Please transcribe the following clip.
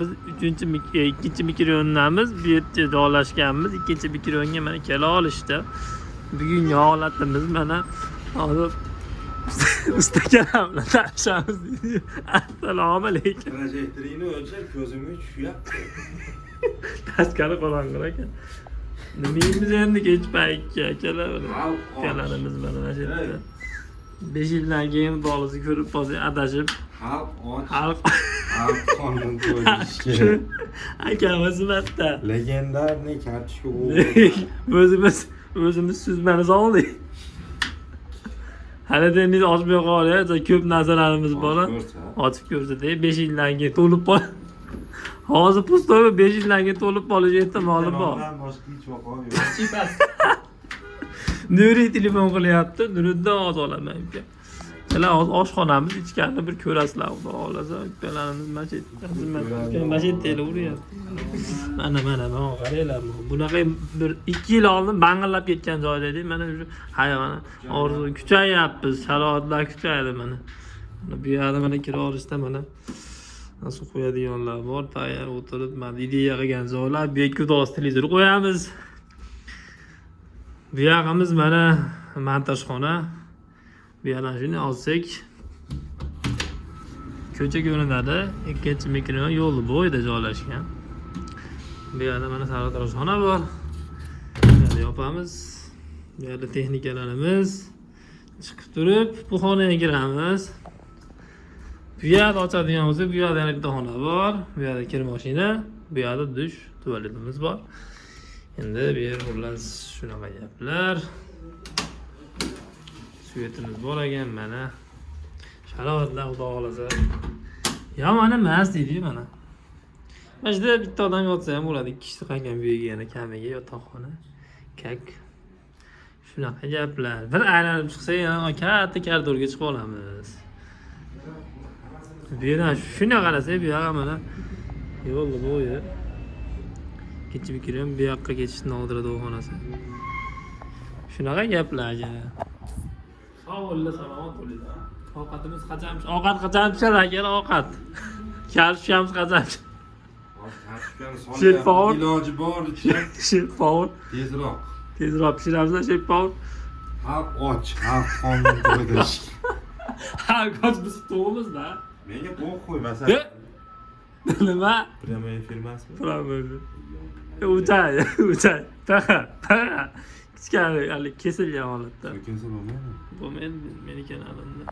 Biz uchinchi ikkinchi mikrorayondamiz. Bu yerda joylashganmiz. Ikkinchi mikrorayonga mana kela olishdi. Bugungi holatimiz mana hozir usta akalar bilan tanishamiz. Assalomu alaykum. Projektoringni o'chir, ko'zimga tushyapti. Tashqari qorong'i ekan. Nima yeymiz endi kech paytga, akalar? Xalq och. Ukalarimiz mana shu yerda. 5 yildan keyin bolasi ko'rib qolsa, adashib Xalq och. Xalq Xalq qornini to'ydirish kerak. Akamiz sifatida. Легендарный kartoshka o'g'ri. O'zimiz suzmani soldik. Hali endi ochmay qolyapti, ko'p narsalarimiz bor. Ko'rsa. Ochib ko'rsatay, 5 yildan keyin to'lib qol. Hozir пустой, 5 yildan keyin to'lib qolish ehtimoli bor. Nondan boshqa hech vaqo yo'q. Nuriy telefon qilyapti. Nuriddin hozir olaman, uka. Sizlar hozir oshxonamiz ichkarini bir ko'rasizlar, xudo xohlasa. Ukalarimiz mana shu yerda, mana shu yerda uryapti. Mana, mana, mana, qaranglar. Bunaqa bir 2 yil oldin bang'illab ketgan joyda edik. Mana shu hay, mana orzu kuchayyapmiz, sharoitlar kuchaydi mana. Mana bu yerda, mana kira olishda mana suv qo'yadiganlar bor, tayyor o'tirib, mana ideya qilgan joylar. Bu yerga, xudo, televizor qo'yamiz. Bu yog'imiz mana montajxona. Bu yerdan shuni olsak, ko'cha ko'rinadi. Ikkinchi mikrorayon yo'lni bo'yida joylashgan. Bu yerda mana sartaroshxona bor. Bu yerda yopamiz. Bu yerda texnikalarimiz. Chiqib turib bu xonaga kiramiz. Bu yerda ochadigan bo'lsak, bu yerda yana bitta xona bor. Bu yerda kir mashina, bu yerda dush, tualetimiz bor. Endi bu yer, xullas, shunaqa gaplar. Свет imiz bor ekan mana. Sharoitlar, xudo xohlasa, yomon emas deydiyu mana. Mana shu yerda bitta odam yotsa ham bo'ladi. Ikki kishi qolgan bu yerga yana kamiga yotoqxona. Как shunaqa gaplar. Bir aylanib chiqsak, yana katta koridorga chiqib olamiz. Bu yerdan shunday qarasak, bu yoq mana yo'lni bo'yi. Ikkinchi mikrorayon, bu yoqqa ketish Nodira dovxonasi. Shunaqa gaplar, aka. Sog' bo'linglar, salomat bo'linglar. Ovqatimiz qachon, ovqat qachon pishadi, akalar, ovqat? Kartoshkamiz qachon? Hozir kartoshkani Shef solyapti. povur. Iloji boricha Шеф повар. tezroq. Tezroq pishiramiz, шеф повар. Xalq och, xalq qornini to'ydirish. Ha, biz to'g'rimizda. Menga похуй, E? masalan. Nima? Прямой эфир emasmi? Прямой. O'chay, o'chay. Taqa, taqa. Kichkina hali kesilgan holatda. Kelsa bo'lmaydi. Bo'lmaydi, meni kanalimda.